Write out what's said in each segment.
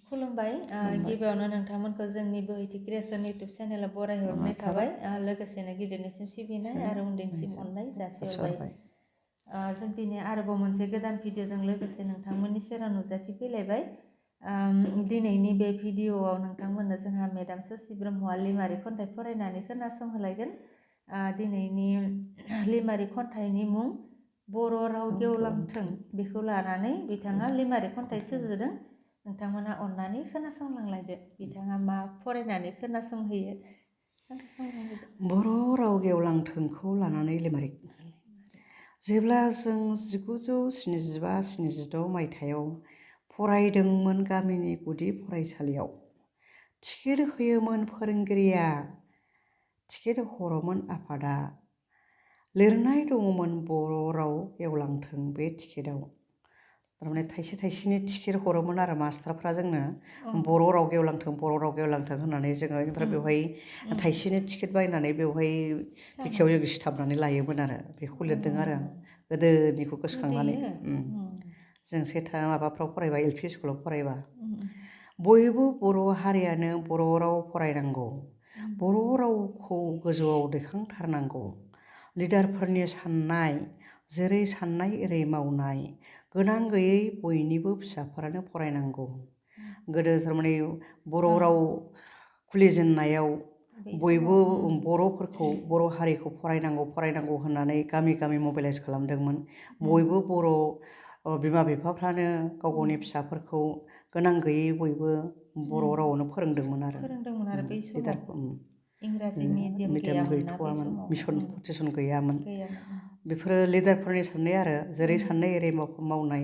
खुलुमबाय गिबियावनो नोंथांमोनखौ जोंनि बोहैथि क्रिएसन इउटुब चेनेलाव बरायहरनाय थाबाय लोगोसेनो गिदिरनिसिम सिबिनाय आरो उन्दैनिसिम अननाय जासिहरबाय जों दिनै आरोबाव मोनसे गोदान भिडिअजों लोगोसे नोंथांमोननि सेराव नुजाथि फैलायबाय दिनैनि बे भिडिअआव नोंथांमोननो जोंहा मेडाम ससि ब्रह्मआ लिमारि खन्थाइ फरायनानै खोनासंहोलायगोन दिनैनि लिमारि खन्थाइनि मुं बर' राव गेवलांथों बेखौ लानानै बिथाङा लिमारि खन्थाइ सुजुदों नोंथांमोना अननानै खोनासंलांलायदो बिथाङा मा फरायनानै खोनासंहोयो बर' राव गेवलांथोंखौ लानानै लिमारिक जेब्ला जों 1975-76 मायथाइयाव फरायदोंमोन गामिनि गुदि फरायसालियाव टिकेट होयोमोन फोरोंगिरिया टिकेट हरोमोन आफादा लिरनाय दङमोन बर' राव गेवलांथों बे टिकेटआव थारमाने थाइसे थाइसेनि टिकेट हरोमोन आरो मास्टारफ्रा जोंनो बर' राव गेवलांथों होननानै जोङो ओमफ्राय बेवहाय थाइसेनि टिकेट बायनानै बेवहाय बिखायाव जों सिथाबनानै लायोमोन आरो बेखौ लिरदों आरो आं गोदोनिखौ गोसोखांनानै जों माबाफ्राव फरायबा एल पि स्कुलाव फरायबा बयबो बर' हारियानो बर' राव फरायनांगौ बर' रावखौ गोजौआव दैखांथारनांगौ लिडारफोरनि साननाय जेरै साननाय एरै मावनाय गोनां गैयै बयनिबो फिसाफोरानो फरायनांगौ गोदो थारमाने बर' राव खुलिजेननायाव बयबो बर'फोरखौ बर' हारिखौ फरायनांगौ होननानै गामि गामि मबिलाइज खालामदोंमोन बयबो बर' बिमा बिफाफ्रानो गाव गावनि फिसाफोरखौ गोनां गैयै बयबो बर' रावआवनो फोरोंदोंमोन आरो बै समाव इंराजि मिडियाम गैथ'वामोन मिसन टिउसन गैयामोन बेफोरो लिडारफोरनि साननाय आरो जेरै साननाय एरै मावनाय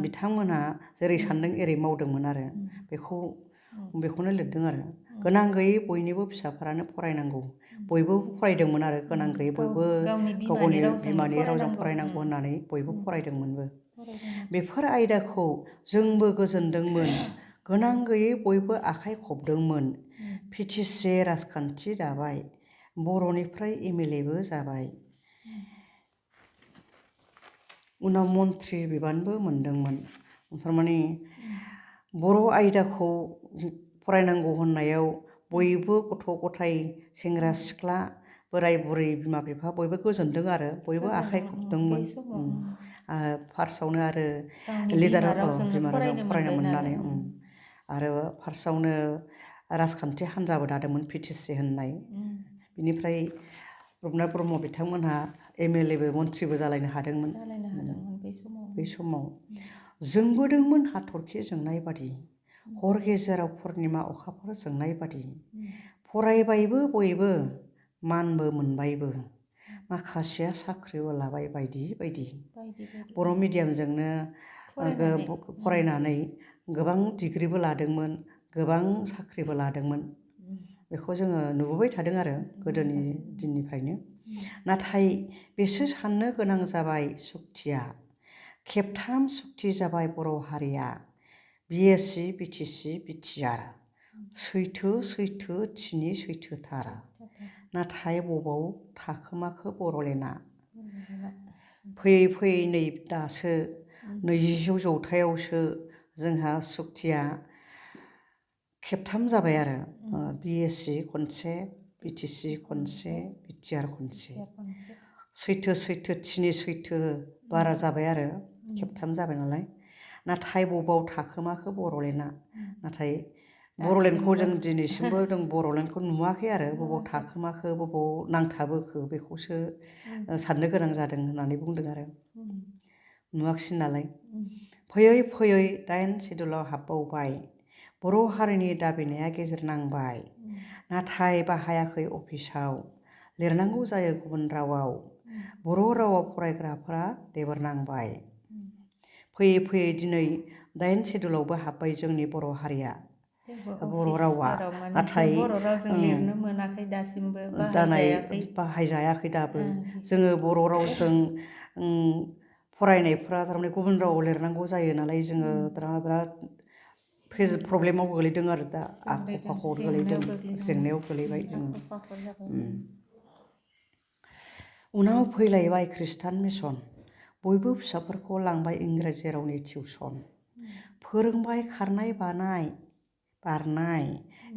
बिथांमोनहा जेरै सानदों एरै मावदोंमोन आरो बेखौनो लिरदों आरो गोनां गैयै बयनिबो फिसाफोरानो फरायनांगौ बयबो फरायदोंमोन आरो गोनां गैयै बयबो गाव गावनि बिमानि रावजों फरायनांगौ होननानै बयबो फरायदोंमोनबो बेफोर आयदाखौ जोंबो गोजोनदोंमोन गोनां गैयै बयबो आखाइ खबदोंमोन पिटिसि राजखान्थि दाबाय बर'निफ्राय एमएलएबो जाबाय उनाव मन्त्रि बिबानबो मोनदोंमोन थारमाने बर' आयदाखौ फरायनांगौ होननायाव बयबो गथ' गथाय सेंग्रा सिख्ला बोराय बुरै बिमा बिफा बयबो गोजोनदों आरो बयबो आखाइ खबदोंमोन फार्स्टआवनो आरो लिडार बिमा रावजों फरायनो मोननानै आरो फार्स्टआवनो राजखान्थि हान्जाबो दादोंमोन पिटिसि होननाय बिनिफ्राय रुपनाथ ब्रह्म बिथांमोनहा एमएलएबो मन्थ्रिबो जालायनो हादोंमोन बै समाव जोंबोदोंमोन हाथरखि जोंनाय बादि हर गेजेराव पुर्निमा अखाफोर जोंनाय बादि फरायबायबो बयबो मानबो मोनबायबो माखासेया साख्रिबो लाबाय बायदि बायदि बर' मिडियामजोंनो फरायनानै गोबां डिग्रिबो लादोंमोन गोबां साख्रिबो लादोंमोन बेखौ जोङो नुबोबाय थादों आरो गोदोनि दिननिफ्रायनो नाथाय बेसो साननो गोनां जाबाय सुक्तिया खेबथाम सुक्ति जाबाय बर' हारिया बिएसि बिटिसि बिटिआर सैथो थिनि सैथोथार नाथाय बबाव थाखोमाखो बर'लेण्डआ फैयै फैयै नै दासो 2000 जौथायावसो जोंहा सुक्तिया खेबथाम जाबाय आरो बिएसि खनसे बिटिसि खनसे बिटिआर खनसे सैथो थिनि सैथो बारा जाबाय आरो खेबथाम जाबाय नालाय नाथाय बबाव थाखोमाखो बर'लेण्डआ नाथाय बर'लेण्डखौ जों दिनैसिमबो जों बर'लेण्डखौ नुवाखै आरो बबाव थाखोमाखो बबाव नांथाबोखो बेखौसो साननो गोनां जादों होननानै बुंदों आरो नुवाखिसै नालाय फैयै फैयै 8 सिडुलाव हाबबावबाय बर' हारिनि दाबिनाया गेजेर नांबाय नाथाय बाहायाखै अफिसाव लिरनांगौ जायो गुबुन रावाव बर' रावाव फरायग्राफोरा देबोरनांबाय फैयै फैयै दिनै 8 सिडुलावबो हाबबाय जोंनि बर' हारिया बर' रावा नाथाय बर' रावजों लिरनो मोनाखै दासिमबो बाहायजायाखै दाबो जोङो बर' रावजों फरायनायफ्रा थारमाने गुबुन रावाव लिरनांगौ जायो नालाय जोङो बिराद प्रब्लेमाव गोलैदों आरो दा आख' फाख'आव गोलैदों जेंनायाव गोलैबाय जोङो उनाव फैलायबाय खृष्टान मिसन बयबो फिसाफोरखौ लांबाय इंराजि रावनि टिउसन फोरोंबाय खारनाय बानाय बारनाय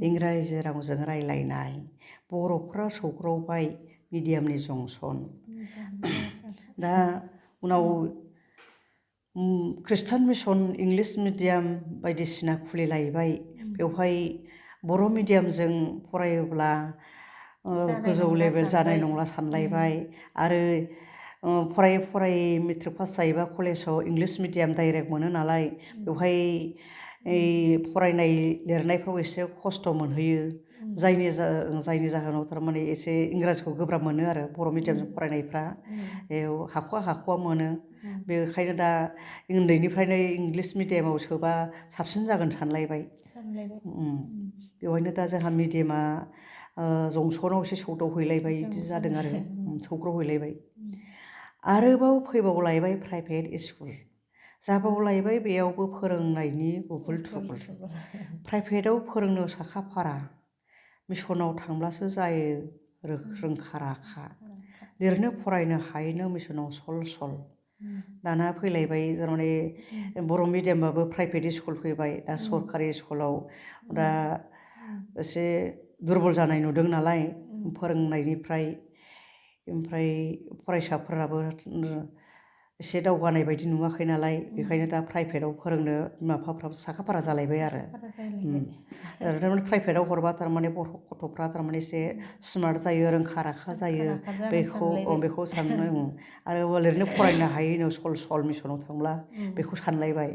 इंराजि रावजों रायलायनाय बर'फ्रा सौग्रावबाय मिडियामनि जंसन दा उनाव खृष्टान मिसन इंलिस मिडियाम बायदिसिना खुलिलायबाय बेवहाय बर' मिडियामजों फरायोब्ला गोजौ लेभेल जानाय नंला सानलायबाय आरो फरायै फरायै मेट्रिक पास जायोबा कलेजाव इंलिस मिडियाम डाइरेक्ट मोनो नालाय बेवहाय फरायनाय लिरनायफ्राव एसे खस्थ' मोनहैयो जायनि जाहोनाव थारमाने एसे इंराजिखौ गोब्राब मोनो आरो बर' मिडियामजों फरायनायफ्रा हाख'वा मोनो बेखायनो दा उन्दैनिफ्रायनो इंलिस मिडियामाव सोबा साबसिन जागोन सानलायबाय बेवहायनो दा जोंहा मिडियामा जंसनाव एसे सौदावहैलायबाय बिदि जादों आरो सौग्रावहैलायबाय आरोबाव फैबावलायबाय प्राइभेट स्कुल जाबावलायबाय बेयावबो फोरोंनायनि गुबुल थुबुल प्राइभेटाव फोरोंनो साखाफारा मिसनाव थांब्लासो जायो रोंखा राखा लिरनो फरायनो हायैनो मिसनाव सल दाना फैलायबाय थारमाने बर' मिडियामबाबो प्राइभेट स्कुल फैबाय दा सरकारि स्कुलाव दा एसे दुरबल जानाय नुदों नालाय फोरोंनायनिफ्राय ओमफ्राय फरायसाफोराबो एसे दावगानाय बायदि नुवाखै नालाय बेखायनो दा प्राइभेटाव फोरोंनो बिमा बिफाफ्राबो साखाफारा जालायबाय आरो थारमाने प्राइभेटाव हरबा थारमाने बर' गथ'फ्रा थारमाने एसे स्मार्ट जायो रोंखा राखा जायो बेखौ साननो आरो लिरनो फरायनो हायैनो सल मिसनाव थांब्ला बेखौ सानलायबाय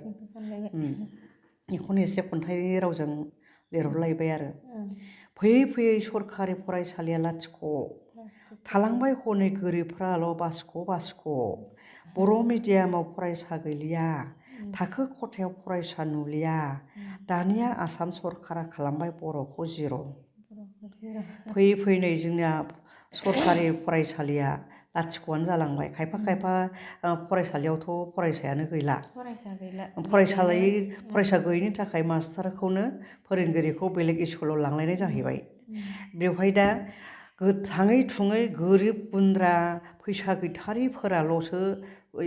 बेखौनो एसे खन्थाइनि रावजों लिरहरलायबाय आरो फैयै फैयै सरखारि फरायसालिया लाथिख' थालांबाय हनै गोरिबफ्राल' बासख' बर' मिडियामाव फरायसा गैलिया थाखो खथायाव फरायसा नुलिया दानिया आसाम सरकारा खालामबाय बर'खौ जिर' फैयै फैयै जोंना सरकारि फरायसालिया लाथिख'आनो जालांबाय खायफा फरायसालियावथ' फरायसायानो गैला फरायसा गैयिनि थाखाय मास्टारखौनो फोरोंगिरिखौ बेलेग स्कुलाव लांलायनाय जाहैबाय बेवहाय दा थाङै थुङै गोरिब गुन्द्रा फैसा गैथारिफोराल'सो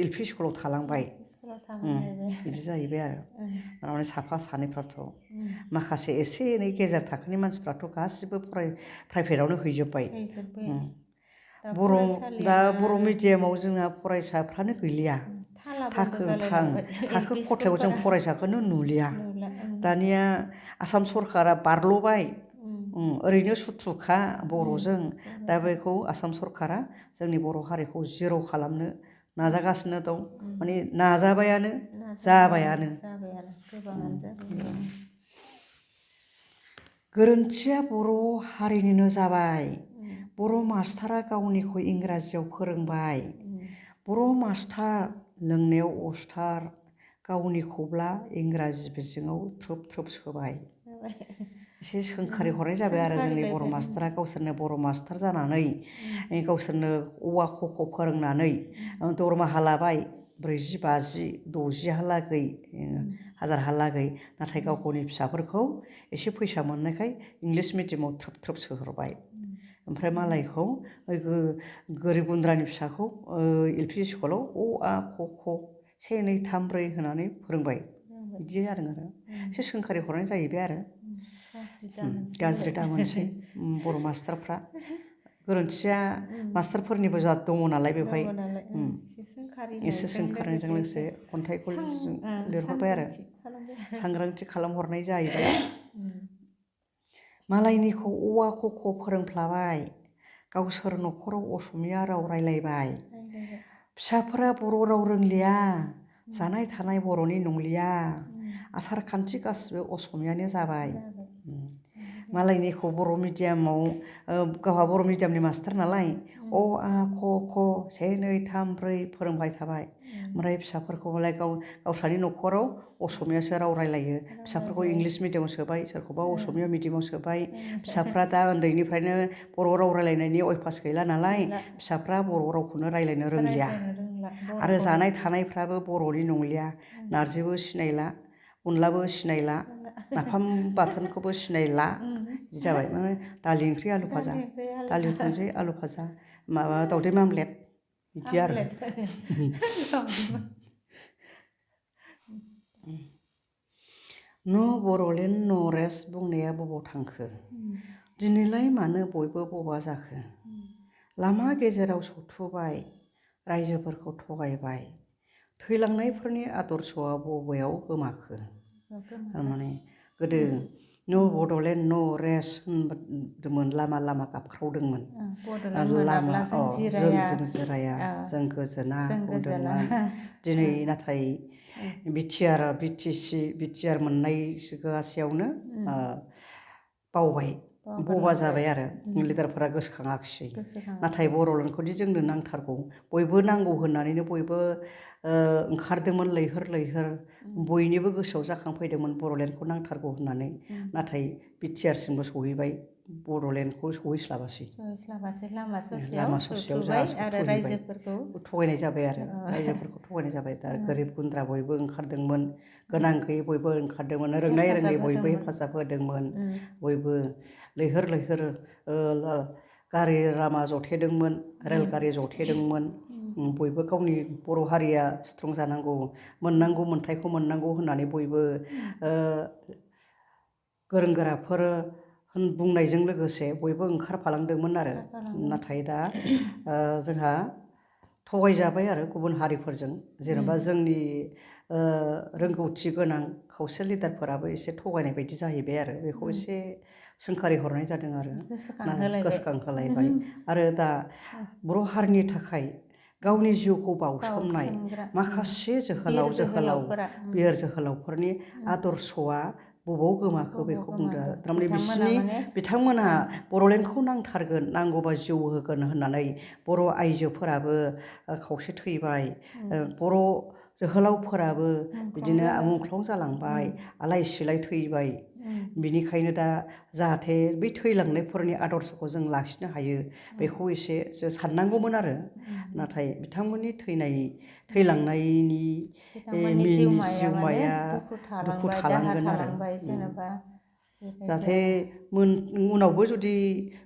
एलपि स्कुलाव थालांबाय बिदि जाहैबाय आरो थारमाने साफा सानैफ्राथ' माखासे एसे एनै गेजेर थाखोनि मानसिफ्राथ' गासिबो प्राइभेटावनो हैजोब्बाय बर' मिडियामाव जोंना फरायसाफ्रानो गैलिया थाखो खथायाव जों फरायसाखौनो नुलिया दानिया आसाम सरकारा बारल'बाय ओरैनो सुथ्रुखा बर'जों दा बेखौ आसाम सरकारा जोंनि बर' हारिखौ जिर' खालामनो नाजागासिनो दं माने नाजाबायानो जाबायानो गोरोन्थिया बर' हारिनिनो जाबाय बर' मास्टारा गावनिखौ इंराजियाव फोरोंबाय बर' मास्टार लोंनायाव अस्टार गावनिखौब्ला इंराजि बिजोङाव थ्रोब सोबाय एसे सोंखारि हरनाय जाबाय आरो जोंनि बर' मास्टारा गावसोरनो बर' मास्टार जानानै गावसोरनो औवा ख'खौ फोरोंनानै दरमाहा लाबाय 40, 50, 60हालागै हाजारहालागै नाथाय गावनि फिसाफोरखौ एसे फैसा मोननायखाय इंलिस मिडियामाव थ्रोब सोहरबाय ओमफ्राय मालायखौ गोरिब गुन्द्रानि फिसाखौ एलपि स्कुलाव अ आ क ख 1, 2, 3, 4 होनानै फोरोंबाय बिदि जादों आरो एसे सोंखारि हरनाय जाहैबाय आरो गाज्रि दामोनसै बर' मास्टारफ्रा गोरोन्थिया मास्टारफोरनिबो दङ नालाय बेवहाय एसे सोंखारिजों लोगोसे खन्थाइखौ लिरहरबाय आरो सांग्रांथि खालामहरनाय जाहैबाय मालायनिखौ औवा ख'खौ फोरोंफ्लाबाय गावसोर न'खराव असमिया राव रायलायबाय फिसाफोरा बर' राव रोंलिया जानाय थानाय बर'नि नंलिया आसार खान्थि गासिबो असमियानो जाबाय मालायनिखौ बर' मिडियामाव गावहा बर' मिडियामनि मास्टार नालाय अ आ क ख 1, 2, 3, 4 फोरोंबाय थाबाय ओमफ्राय फिसाफोरखौलाय गावस्रानि न'खराव असमियासो राव रायलायो फिसाफोरखौ इंलिस मिडियामाव सोबाय सोरखौबा असमिया मिडियामाव सोबाय फिसाफ्रा दा उन्दैनिफ्रायनो बर' राव रायलायनायनि अयभास गैला नालाय फिसाफ्रा बर' रावखौनो रायलायनो रोंलिया आरो जानाय थानायफ्राबो बर'नि नंलिया नारजिबो सिनायला अनलाबो सिनायला नाफाम बाथोनखौबो सिनायला बिदि जाबाय माने दालि ओंख्रि आलु भाजा दालि ओंख्रि आलु भाजा माबा दावदै मामलेट बिदि आरो न' बर'लेण्ड नरेस बुंनाया बबाव थांखो दिनैलाय मानो बयबो बबा जाखो लामा गेजेराव सौथुबाय रायजोफोरखौ थगायबाय थैलांनायफोरनि आदर्शआ बबेयाव गोमाखो माने गोदो न' बड'लेण्ड न' रेस होनदोंमोन लामा लामा गाबख्रावदोंमोन लामा जों जिराया जों गोजोना बुंदोंमोन दिनै नाथाय बिटिआर मोननाय गासैयावनो बावबाय बबा जाबाय आरो लिडारफोरा गोसोखाङाखिसै नाथाय बर'लेण्डखौदि जोंनो नांथारगौ बयबो नांगौ होननानैनो बयबो ओंखारदोंमोन लैहोर लैहोर बयनिबो गोसोआव जाखांफैदोंमन बर'लेण्डखौ नांथारगौ होननानै नाथाय बिटिआरसिमबो सहैबाय बर'लेण्डखौ सहैस्लाबासै लामा ससेयाव सौथुबाय आरो रायजोफोरखौ थगायनाय जाबाय आरो रायजोफोरखौ थगायनाय जाबाय दा गोरिब गुन्द्रा बयबो ओंखारदोंमोन गोनां गैयै बयबो ओंखारदोंमोन रोंनाय रोङै बयबो हेफाजाब होदोंमोन बयबो लैहोर लैहोर गारि लामा जथेदोंमोन रेलगारि जथेदोंमोन बयबो गावनि बर' हारिया स्ट्रं जानांगौ मोननांगौ मोन्थायखौ मोननांगौ होननानै बयबो गोरों गोराफोर बुंनायजों लोगोसे बयबो ओंखारफालांदोंमोन आरो नाथाय दा जोंहा थगायजाबाय आरो गुबुन हारिफोरजों जेनेबा जोंनि रोंगौथि गोनां खावसे लिडारफोराबो एसे थगायनाय बायदि जाहैबाय आरो बेखौ एसे सोंखारि हरनाय जादों आरो गोसोखांहोलायबाय आरो दा बर' हारिनि थाखाय गावनि जिउखौ बावसोमनाय माखासे बिर जोहोलावफोरनि आदर्शआ बबाव गोमाखो बेखौ बुंदो आरो थारमाने बिथांमोनहा बर'लेण्डखौ नांथारगोन नांगौबा जिउ होगोन होननानै बर' आइजोफोराबो खावसे थैबाय बर' जोहोलावफोराबो बिदिनो मुंख्लं जालांबाय आलाय सिलाय थैबाय बिनिखायनो दा जाहाथे बै थैलांनायफोरनि आदर्शखौ जों लाखिनो हायो बेखौ एसे साननांगौमोन आरो नाथाय बिथांमोननि थैलांनायनि जिउमाया दुखु थालांगोन आरो जाहाथे उनावबो जुदि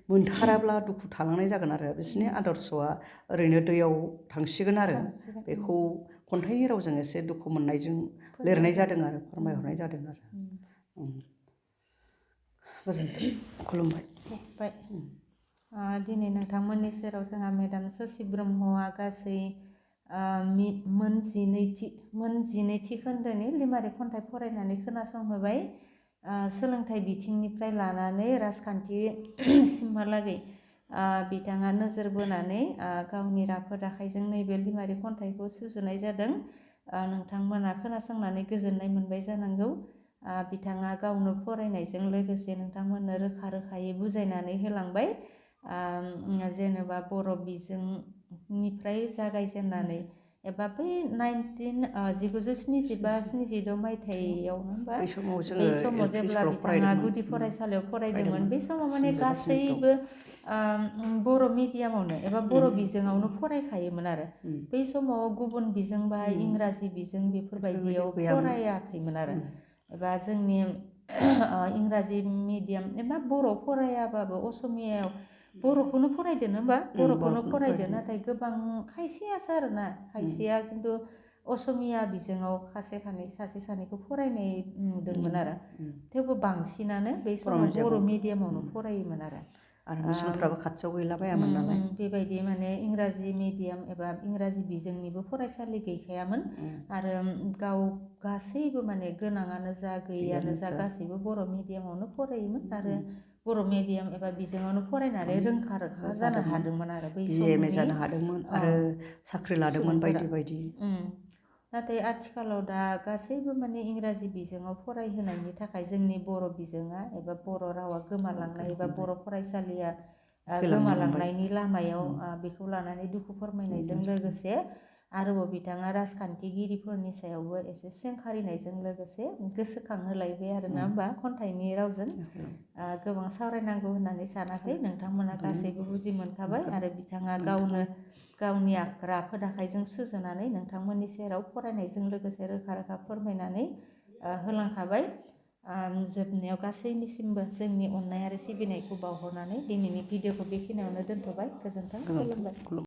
मोनथाराब्ला दुखु थालांनाय जागोन आरो बिसोरनि आदर्शआ ओरैनो दैयाव थांसिगोन आरो बेखौ खन्थाइनि रावजों एसे दुखु मोननायजों लिरनाय जादों आरो फोरमायहरनाय जादों आरो गोजोन्थों खुलुमबाय दिनै नोंथांमोननि सेराव जोंहा मेडाम ससि ब्रह्मआ गासै मोन 12थि खोन्दोनि लिमारिक खन्थाइ फरायनानै खोनासंहोबाय सोलोंथाइ बिथिंनिफ्राय लानानै राजखान्थिसिमहालागै बिथाङा नोजोर बोनानै गावनि राफोद आखाइजों नैबे लिमारिक खन्थाइखौ सुजुनाय जादों नोंथांमोना खोनासंनानै गोजोननाय मोनबाय जानांगौ बिथाङा गावनो फरायनायजों लोगोसे नोंथांमोननो रोखा रोखायै बुजायनानै होलांबाय जेनेबा बर' बिजोंनिफ्राय जागायजेननानै एबा बै 1972 मायथाइयाव बै समाव जेब्ला बिथाङा गुदि फरायसालियाव फरायदोंमोन बै समाव माने गासैबो बर' मिडियामावनो एबा बर' बिजोङावनो फरायखायोमोन आरो बै समाव गुबुन बिजों बा इंराजि बिजों बेफोरबायदियाव फरायाखैमोन आरो एबा जोंनि इंराजि मिडियाम एबा बर' फरायाबाबो असमियायाव बर'खौनो फरायदो होनबा बर'खौनो फरायदो नाथाय गोबां खायसेयासो आरोना खायसेया खिन्थु असमिया बिजोङाव सासे सानैखौ फरायनाय नुदोंमोन आरो थेवबो बांसिनानो बै समाव बर' मिडियामावनो फरायोमोन आरो मिसनफ्राबो खाथियाव गैला बायामोन नालाय बेबायदि माने इंराजि मिडियाम एबा इंराजि बिजोंनिबो फरायसालि गैखायामोन आरो गासैबो माने गोनाङानो जा गैयियानो जा गासैबो बर' मिडियामावनो फरायोमोन आरो बर' मिडियाम एबा बिजोङावनो फरायनानै रोंखा रोखा जानो हादोंमोन आरो बै समनि जानो हादोंमोन आरो साख्रि लादोंमोन बायदि बायदि नाथाय आथिखालाव दा गासैबो माने इंराजि बिजोङाव फरायहोनायनि थाखाय जोंनि बर' बिजोङा एबा बर' रावा गोमालांनाय एबा बर' फरायसालिया गोमालांनायनि लामायाव बेखौ लानानै दुखु फोरमायनायजों लोगोसे आरोबाव बिथाङा राजखान्थिगिरिफोरनि सायावबो एसे सोंखारिनायजों लोगोसे गोसोखांहोलायबाय आरो ना होमबा खन्थाइनि रावजों गोबां सावरायनांगौ होननानै सानाखै नोंथांमोना गासैबो बुजि मोनखाबाय आरो बिथाङा गावनो गावनि राफोद आखाइजों सुजुनानै नोंथांमोननि सेराव फरायनायजों लोगोसे रोखा रोखा फोरमायनानै होलांखाबाय जोबनायाव गासैनिसिमबो जोंनि अननाय आरो सिबिनायखौ बावहरनानै दिनैनि भिडिअखौ बेखिनियावनो दोनथ'बाय गोजोन्थों खुलुमबाय